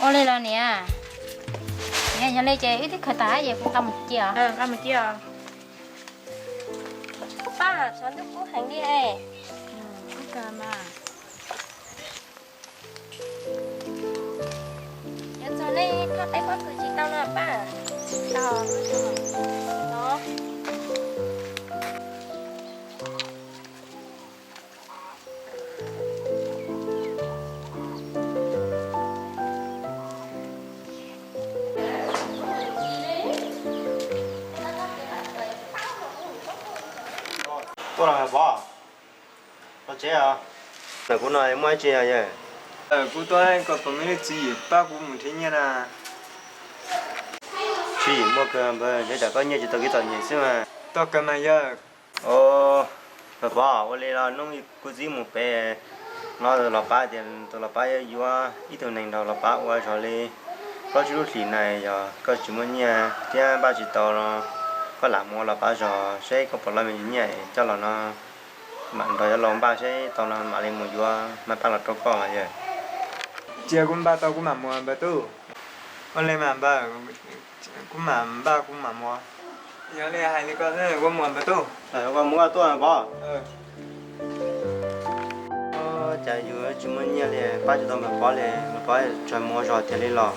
Ua li los niam, niam yog li ces wb twb khaws tas es kuv nqa mus cia os. Nqa mus cia os. Paj, tshav ntuj kub heev li. Kub kawg mas. Yuav txog nej thaj peb pob kws tsis tau no Paj? Tsis tau. No. Tuaj los Pov, los tsev os. Ntawm kuv no muaj ib tsi os yawg? Kuv tuaj kom tus me leej txiv yim pab kuv mus nrhiav nyiaj na. Tswv yim muaj kawg npawg, ntshe tsam koj nyiaj tsis tau kev txom nyem xwb mas. Tau kawg mas yawg. Os, Pov, ua li los hnub kuv txiv mus pem no los pab tias tus los pab yuav ib tug nees nrog los pab ua zog li plaub tsib lub hlis na, yog koj tsis muaj nyiaj thiab npaj tsis tau los koj lam mus ua los pab zog seb koj puas los me ntsis nyiaj coj los no mam nrog cov laus npaj seb tau no mam li mus yuav mas pab los rau koj mas yawg. Cia kuv npaj tau kuv mam mus npawg tub. Ua li mas npawg, kuv mam npaj kuv mam mus. Yog li hais li ko xwb kuv mus npawg tub. Koj mus koj tuaj Pov. Cas yus tsis muaj nyiaj li pab tsis tau npawg Pov li, npawg Pov tseem mus ua zog tiag li los.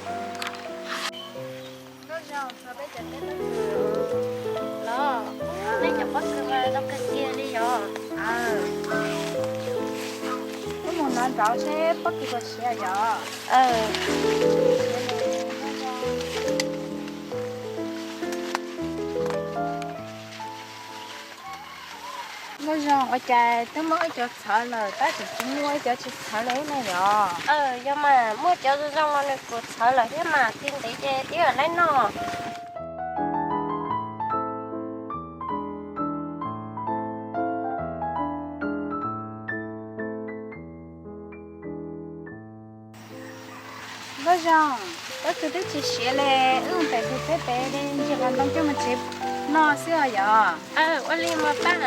Nkauj Zoo, txog peb cov teb pob kws los, nej cov pob kws mas zoo kawg kiag li yog. Wb mus nov nrauv seb pob kws puas siav yog. Nkauj Zoo, ua cas twb muaj ib cov txhawv lawm tab sis tsis muaj ib cov tsis txhawv li na yog? Yog mas, muaj cov zoo zoo los nws kuj txhawv lawm thiab mas, txij ntev ces twb yog laib noj. Nkauj Zoo, pob kws twb tsis siav li, wb mus pem tug teb pem li ntsis qos ntoo coj mus tsev noj xwb os yog. Ua li mas Paj.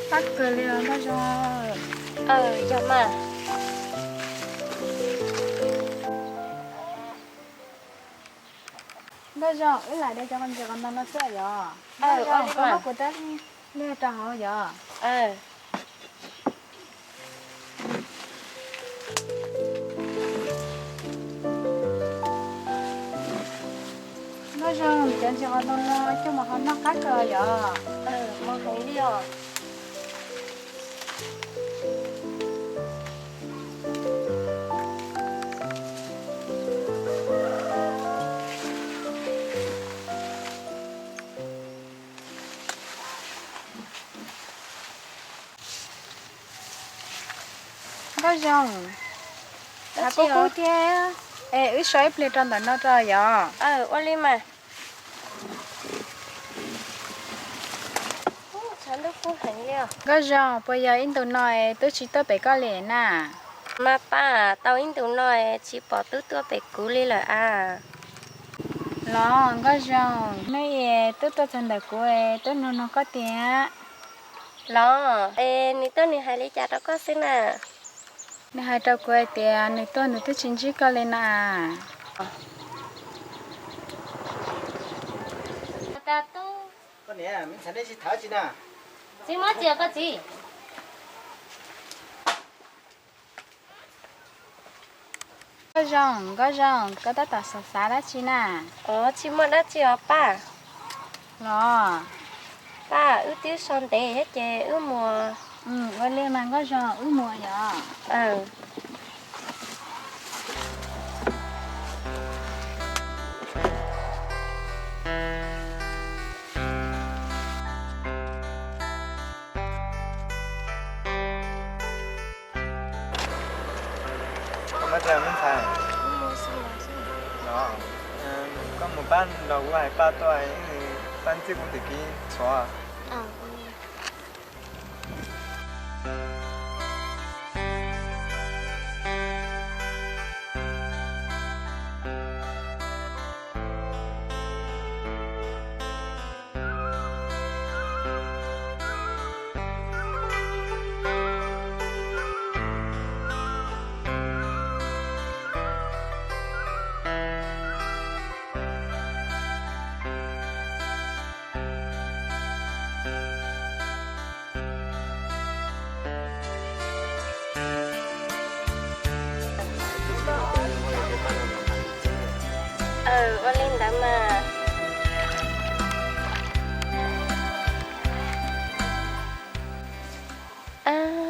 Pab kawg li os Nkauj Zoo. Yog mas. Nkauj Zoo, wb lam de cov ntsis qos ntoo no xwb yog. Nkauj Zoo, koj muab kuv rab liag rau hauv yog. Nkauj Zoo, cov ntsis qos ntoo no coj mus hau noj qab kawg yog. Mos heev li os. Nkauj Zoo, kub kub thiab es wb so ib pliag rau ntawm no rau yog. Ua li mas. Nkauj Zoo, puas yog ib ntus no es tub tsis tuaj pem koj li na? Mas Paj, tau ib ntus no es tsis pom tub tuaj pem kuv li lawm a. Los Nkauj Zoo, hnub ib tub tuaj txog ntawm kuv es tub nug nug koj tiag. Los es nws tuaj nws hais li cas rau koj xwb na? Nws hais rau kuv hais tias nws tuaj nws twb tsis ntsib koj li na. Koj niam, me ntxhais nej tsis tham tsi na? Txiv muab txiv, koj txiv. Nkauj Zoo, Nkauj Zoo, koj tab tom xav xav dab tsi na? Tsis muaj dab tsi os Paj. Los, Paj, wb twb so ntev thiab ces wb mus. Ua li mas Nkauj Zoo, wb mus yog. Koj mus pab nrog kuv hais Paj tuaj, Paj ntxib kuv tim kiv txhuav.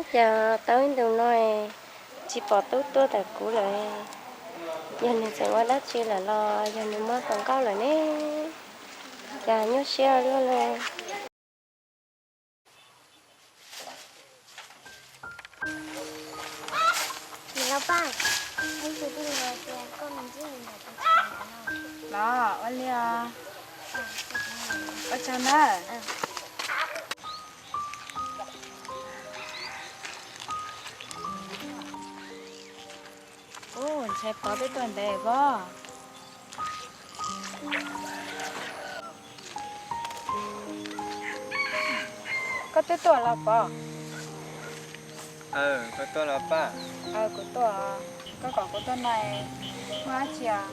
Cas tau ib ntus no tsis pom tub tuaj ntawm kuv lawm, yog nws tseem ua dab tsi lawm los yog nws muaj hluas nkauj lawm ne? Cas nyuaj siab luaj li. Los, ua li os. Ua tsaug na. Ub, ntshai Pov twb tuaj ntev pob. Koj twb tuaj los Pov? Aw, koj tuaj los Paj? Aw, kuv tuaj. Koj kom kuv tuaj no, muaj dab tsi os?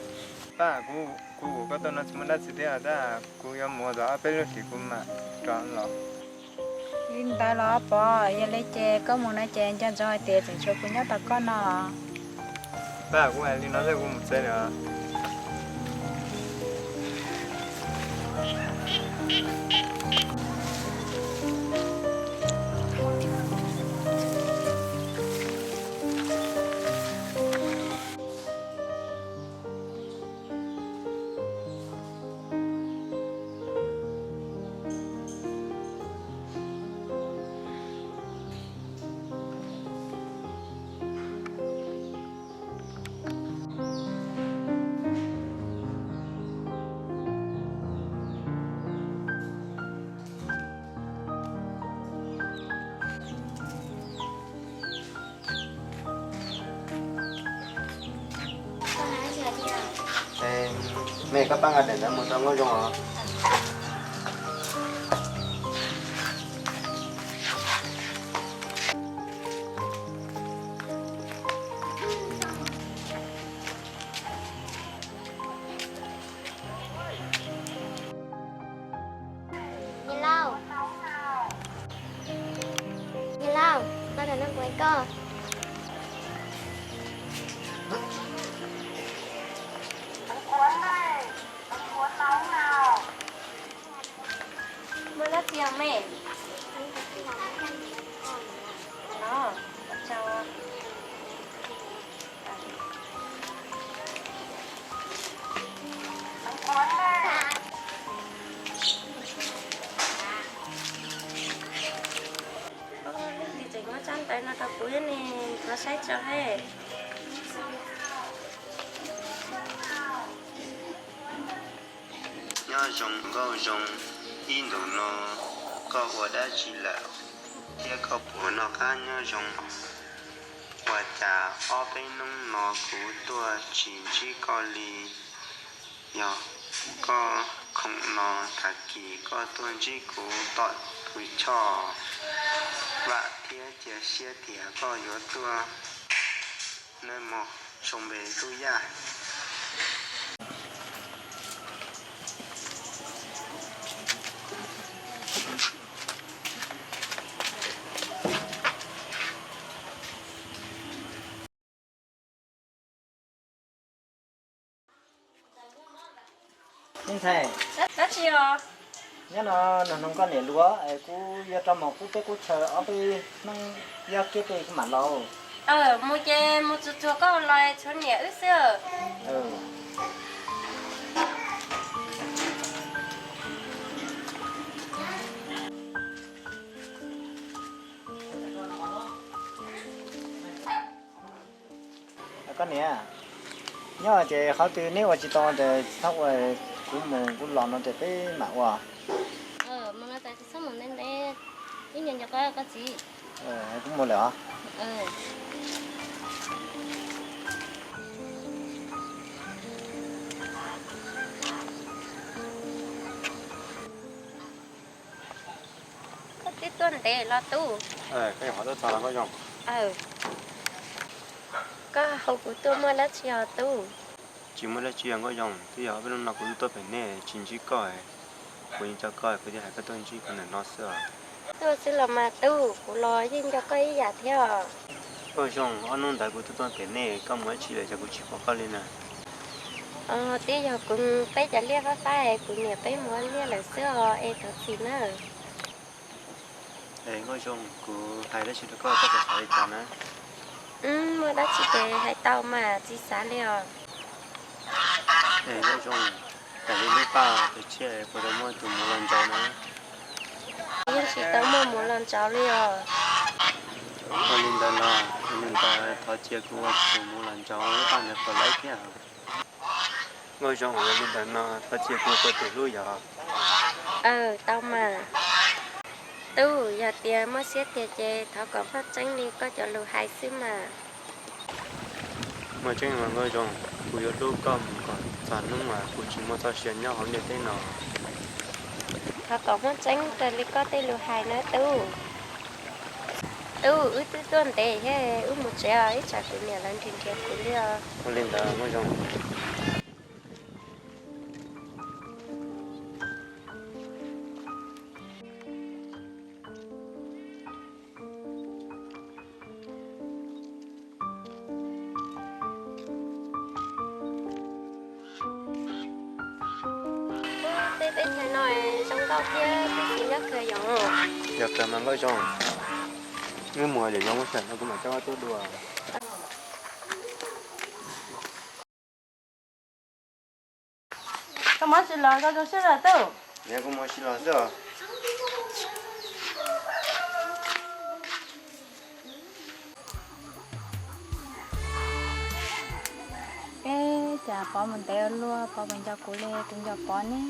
Paj, kuv, kuv, koj tuaj no tsis muaj dab tsi thiab, tab kuv yuav mus zov ob peb lub hlis kuv mam rov los. Li ntawd los Pov, yog li ces koj mus no ces nco ntsoov hais tias tseem tshuav kuv nyob tom koj no. Paj, kuv hais li no xwb, kuv mus tsev lawm. Mej, koj pab nqa daim ntawv mus rau Nkauj Zoo os. Niam laus, niam laus, koj nrog neb nquav koj. Muaj dab tsi os me? Los, ua tsaug. Leej twg tseem muab tsab ntawv no rau kuv thiab ne, kuv saib tso he. Nyob zoo Nkauj Zoo, ib ntus no koj ua dab tsi lawm thiab koj puas noj qab nyob zoo? Ua cas ob peb hnub no kuv tuaj tsis ntsib koj li? Yog koj khoom no tag kis koj tuaj ntsib kuv tom kuv choj, vam thiab cia siab tias koj yuav tuaj nawb mog, zoo npe Tub Yaj. Me ntxhais, dab tsi os? Nyob no nug nug koj niam lus es kuv yuav rau mov kub peb kub chaw ob peb hnub, ib ob kiab tej kuv mam los. Mus ces mus tsuag tsuag koj los tshuav niam wb xwb. Koj niam, nyob ces qhov twg neb ua tsis tau ces txhob ua, kuv mus kuv los no ces peb mam ua. Mus no ces txhob mus ntev ntev, ib nyuag nco koj koj txiv. Kuv mus lawm os. Koj twb tuaj ntev los tub? Koj yuav qhov tuaj txog los Nkauj Zoo? Koj hu kuv tuaj muaj dab tsi os tub? Tsis muaj dab tsi os Nkauj Zoo, twb yog ob peb hnub no kuv tuaj pem nej tsis ntsib koj, kuv yeej nco koj, kuv thiaj hais koj tuaj ntsib kuv ntawm no xwb os. Tuaj xwb los mas tub, kuv los yeej nco koj ib yam thiab os. Nkauj Zoo, ob hnub ntawd kuv tuaj tuaj pem nej, koj mus dab tsi lawm cas kuv tsis pom koj li na? Twb yog kuv peb cov liaj fab fab es kuv niam peb mus ua liaj lawm xwb os, es thov txim na. Es Nkauj Zoo, kuv hais dab tsi rau koj, koj puas xav li cas na? Muaj dab tsi ces hais tau mas, tsis xav li os. Es Nkauj Zoo, raws li lub paj tus tsiaj puas tau muaj tus muv los ntsaum na? Yeej tsis tau muaj muv los ntsaum li os. Ua li ntawd los, ua li ntawd thov cia kuv ua tus muv los ntsaum lub paj ntawd puas laib thiab? Nkauj Zoo, ua li ntawd no thov cia kuv ua tus hlub yog? Aws, tau mas. Tub, yog tias muaj siab tiag ces thov kom muaj tseeb li koj cov lus hais xwb mas. Muaj tseeb mas Nkauj Zoo, kuv yuav hlub koj mus kom txog hnub uas kuv tsis muaj txoj sia nyob hauv ntiaj teb no. Thov kom muaj tseeb raws li koj tej lus hais na tub. Tub, wb twb tuaj ntev thiab, wb mus tsev os, ib tsam kuv niam lawv nrhiav nrhiav kuv li os. Ua li ntawd Nkauj Zoo. Tej teb chaws no zoo nkauj thiab tib si nyob kawg yom. Yog kawg mas Nkauj Zoo. Wb mus, yog zoo ua cas no kuv mam coj wb tuaj dua. Koj mus tsis los, koj zoo siab los tub? Kuv mus tsis los xwb os. Eb, cas Pov mus ntev ua luaj, Pov puas nco kuv li? Kuv nco Pov ne.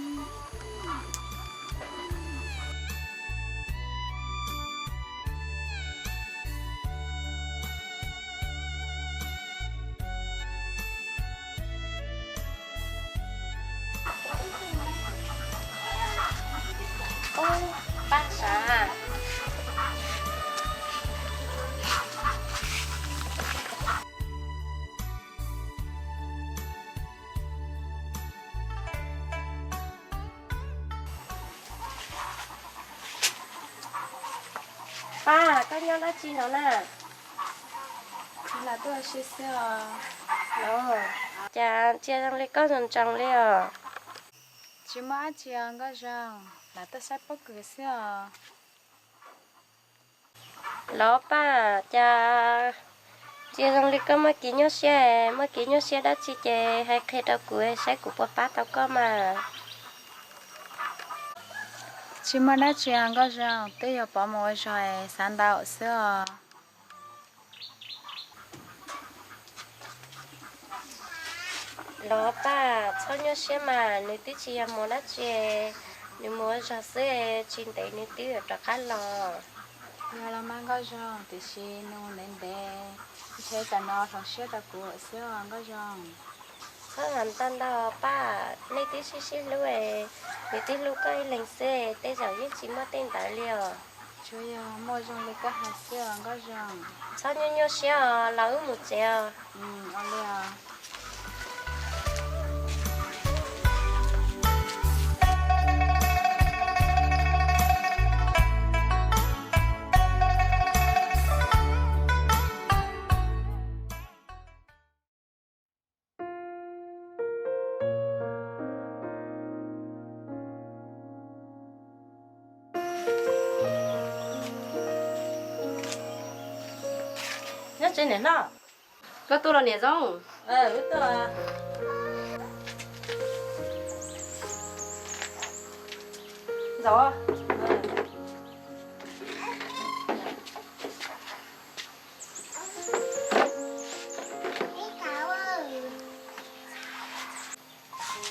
Ub, pab sav. Pab, koj nyob dab tsi no na? Lam tuaj ua si xwb os. Cas ntsia zoo li koj zoo ntsoov li os? Tsis muaj dab tsi os Nkauj Zoo, lam tuaj saib pob kws xwb os. Los Paj, cas ntsia zoo li koj muaj kev nyuaj siab, muaj kev nyuaj siab dab tsi ces hais qhia rau kuv saib kuv puas pab tau koj mas. Tsis muaj dab tsi os Nkauj Zoo, twb yog Pov mus ua zog xav ntau xwb os. Los Paj, txhob nyuaj siab mas, nws twb tsis yog mus dab tsi, nws mus ua zog xwb, tsis ntev nws twb yuav rov qab los. Yog los mas Nkauj Zoo, tiam sis nws ntev ntev, ntshe tsam no hloov siab rau kuv xwb os Nkauj Zoo. Txhob hais ntau ntau Paj, nej twb sib sib hlub, nws twb hlub koj ib leeg xwb, tej zaum yeej tsis muaj tej ntawd li os. Tsuas yog muaj zoo li koj hais xwb os Nkauj Zoo. Txhob nyuaj nyuaj siab os, los wb mus tsev os. Ua li os. Nyob tsev niam hlob. Koj tuaj los niam Zoo?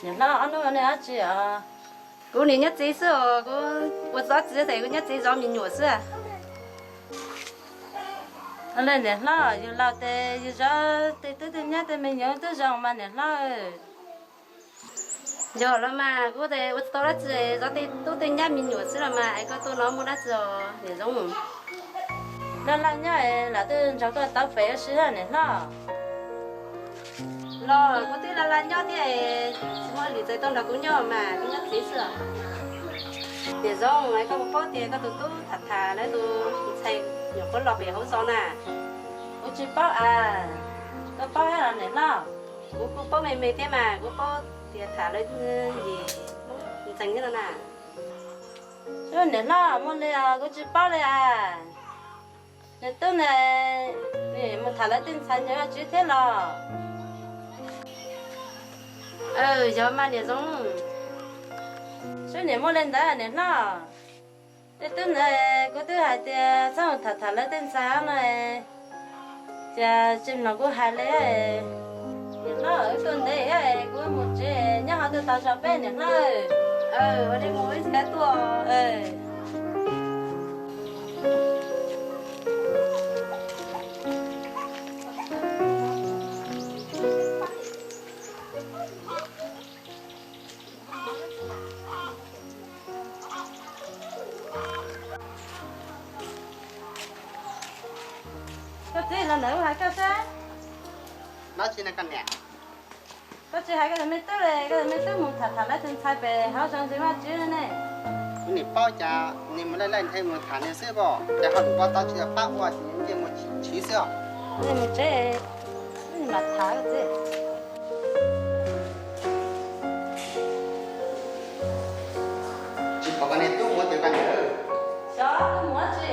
Niam hlob, ob hnub no nej ua dab tsi os? Kuv nim nyob tsev xwb os, kuv ua tsis tau dab tsi ces kuv nyob tsev zov me nyuam xwb. Niam hlob, yus laus ces yus zov tej tub tej nyab tej me nyuam twb zoo mas niam hlob. Yog los mas, kuv ua tsis tau dab tsi, zov tej tub tej nyab me nyuam xwb los mas, es koj tuaj no muaj dab tsi os niam Zoo? Laj laj nyob es lam tuaj nrog koj tau pem ua si niam hlob. Los kuv twb laj laj nyob thiab, tsis muaj lwm tus tuaj nrog kuv nyob mas kuv nyob tsev xwb. Niam Zoo, es koj puas paub tias koj tus tub tham tham lawv tus ntxhais nyuam qhuav los pem hauv zos na? Kuv tsis paub as, koj paub thiab los niam hlob? Kuv kuj paub me me thiab mas, kuv paub tias tham lawv yim ntxeev thiab no na. Ub, niam hlob, muaj li os, kuv tsis paub li as. Niam tub ne, nim mus tham lawv tej ntxhais ntseeg Vajtswv thiab los? Yog mas niam Zoov, seb nim muaj li ntawd niam hlob. Tej tub ntawd kuv twb hais tias txhob mus tham tham lawv tej ntxhais no, tias tsis mloog kuv hais li. Niam hlob, wb tuaj ntev thiab, kuv mus tsev, nyob ho tuaj tau tso peb niam hlob. Ua li mus ib ntsis tuaj. Koj txiv, los ntawd kuv hais koj seb. Dab tsi ne koj niam? Koj tsis hais koj tus me tub li, koj tus me tub mus tham tham lawv tus ntxhais pem hauv zos ntseeg Vajtswv ne. Kuv nim paub cas nws mus lawj lawj ntshe mus tham nws xwb os, cas ho lus pab tau tsis yog pab ua ces nws mus chwv xwb os. Mus tsev, mam tham txiv. Tsis pom koj niag tub mus twg koj niam? Xyov mus dab tsi,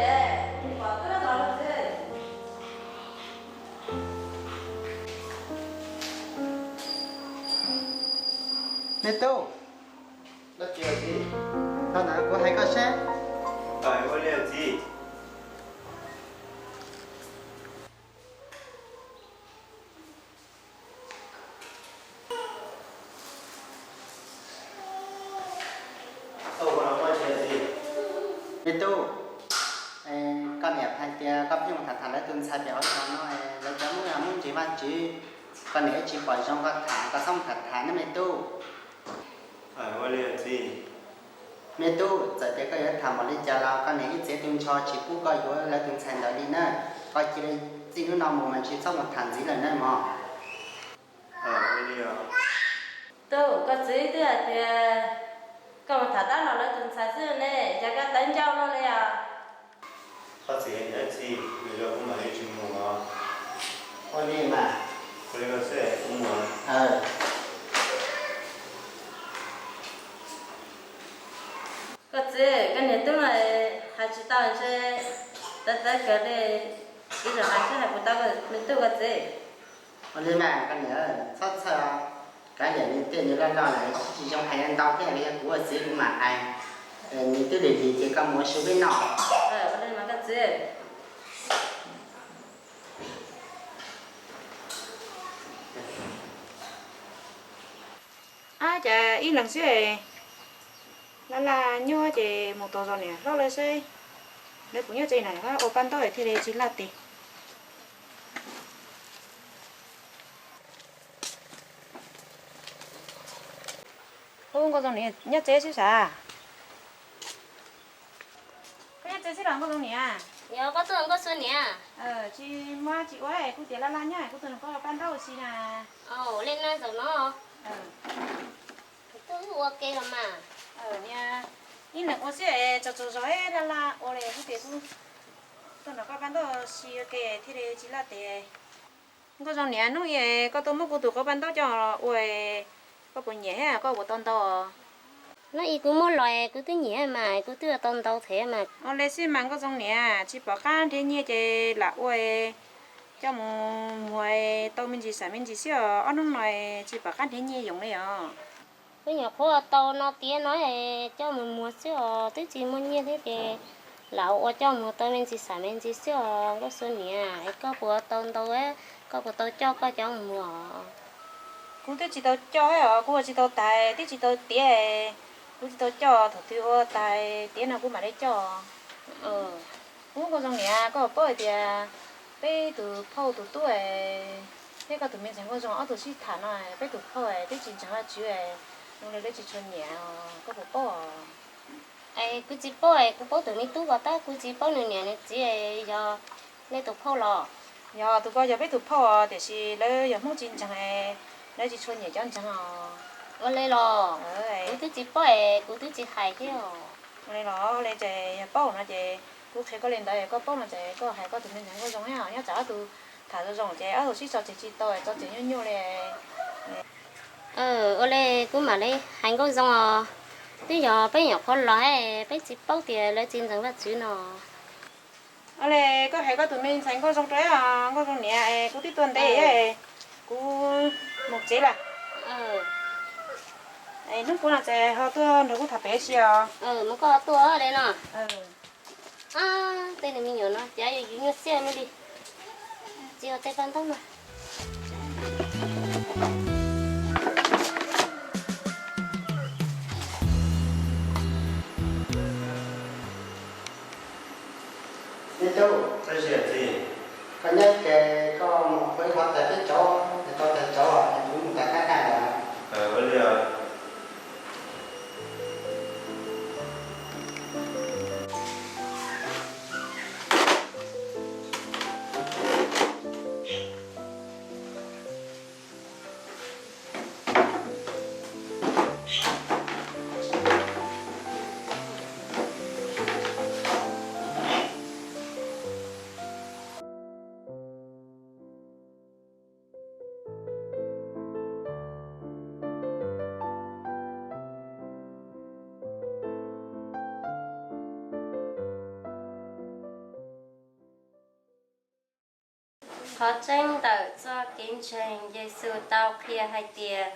pom tub los xwb. Me tub, los ntawd kuv hais koj seb. Me tub, koj niam hais tias koj pheej mus tham tham lawv tus ntxhais pem hauv zos no, lawv cov Hmoob yog Hmoob ntseeg Vajtswv, koj niam ib tsis pom zoo koj tham, koj txhob mus tham tham ne me tub. Me tub, txawm tias koj yuav tham npaum li cas los koj niam ib txhia tu nrho tsis pub koj yuav lawv tus ntxhais ntawd li na. Koj cia li txij hnub no mus mas tsis txhob mus tham ntxiv lawm nawb mog. Tub, koj txiv twb hais tias koj mus tham dab los lawv tus ntxhais xwb ne, cas koj tawv ncauj luaj li os? Koj txiv, txij hnub no kuv mam li tsis mus os. Ua li mas, ua li koj xwb kuv mus. Koj txiv, koj niag tub no hais tsis tau ntshe tawv tawv kawg li, txiv tseem hais xwb hais puas tau me tub koj txiv. Ua li mas koj niam, txhob txhawj, kav liam nws tej nws loj loj lawm tsis zoo hais ntau thiab, yog kuv ua txiv kuv mam hais. Nws twb lig lig ces koj mus ua si peb noj. Ua li mas koj txiv. Ab, cas ib leeg xwb, laj laj nyob ces mus tos zoo niam hlob lawv seb lawv puas nyob tsev na, ua paj ntaub thiaj li tsis laj tes. Ub, Nkauj Zoo niam nyob tsev xwb sav? Koj nyob tsev xwb los Nkauj Zoo niam? Yog koj tuaj Nkauj Zoo niam? Tsis muaj tsis ua, kuv tias laj laj nyob kuv tuaj nrog koj ua paj ntaub ua si na. Li no zaum no. Kuv tuaj ua ke los mas. Ib leeg ua xwb tsaug tsaug zog laj laj ua li kuv tias kuv tuaj nrog koj paj ntaub ua si ua ke thiaj li tsis laj tes. Nkauj Zoo niam, hnub ib koj tuaj muab kuv tus qhov paj ntaub coj ua, koj puas nyiam thiab koj puas tau ntau? Hnub ib kuv muab los kuv twb nyiam mas kuv twb tau ntau thiab mas. Ua li xwb mas Nkauj Zoo niam, tsis pom qab nrhiav nyiaj ces lam ua, coj mus muag tau me ntsis xam me ntsis xwb os, ob hnub no tsis pom qab nrhiav nyiaj yoos li os. Peb nyuam qhuav tau no tiav no coj mus muag xwb os, twb tsis muaj nyiaj thiab ces lam ua coj muag tau me ntsis xam me ntsis xwb os. Nkauj Zoo niam, koj puas tau ntau, koj puas tau coj koj cov muag? Kuv twb tsis tau coj os, kuv ua tsis tau tas, twb tsis tau tiav, kuv tsis tau coj, thaum twg ua tas tiav no kuv mam li coj. Ub, Nkauj Zoo niam, koj paub hais tias peb tus phauj tus tub thiab koj tus me ntxhais Nkauj Zoo ob tug sib tham no, peb tus phauj twb tsis ntseeg Vajtswv, zoo li lawv tsis tshua nyiam, koj puas paub? Kuv tsis paub, kuv paub tus me tub ko tab kuv tsis paub nws niam nws txiv, yog nej tus phauj los? Yog, tus ko yog peb tus phauj tiam sis lawv yog Hmoob tsis ntseeg, lawv tsis tshua nyiam cov ntseeg os. Ua li los? Kuv twb tsis paub, kuv twb tsis hais thiab. Ua li los, ua li ces yog paub no ces kuv qhia koj li ntawd, koj paub no ces koj hais koj tus me ntxhais Nkauj Zoo thiab, nyob tsam ob tug tham zoo zoo ces ob tug sib tso tseg tsis tau, tso tseg nyuaj nyuaj li. Ua li kuv mam li hais Nkauj Zoo os. Twb yog peb nyuam qhuav los, peb tsis paub tias lawv tsis ntseeg Vajtswv no. Koj hais koj tus me ntxhais Nkauj Zoo rau, Nkauj Zoo niam, kuv twb tuaj ntev, kuv mus tsev lawm. Hnub puv no ces ho tuaj nrog kuv tham pem si os. Mus koj tuaj li no. Tej me nyuam no cas yuav yus nyuaj siab me li. Tsis yog tej paj ntaub no. Txiv tub, koj nyob ces koj mus qhov ib qho tais peb cov, es koj tais cov es kuv mus tais qab daj ntawd. Qhov tseeb ntawm txoj kev ntseeg, Yexus tau qhia hais tias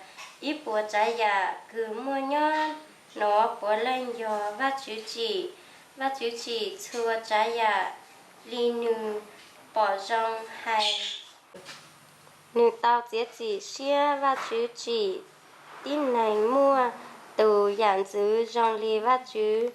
ib puas tsav yam kws muaj nyob nuav puav leej yog Vajtswv tsim. Vajtswv tsim txhua tsav yam li Nws pom zoo hais. Nws tau txiav txim siab Vajtswv tsim tib neeg muaj tus yam ntxwv zoo li Vajtswv.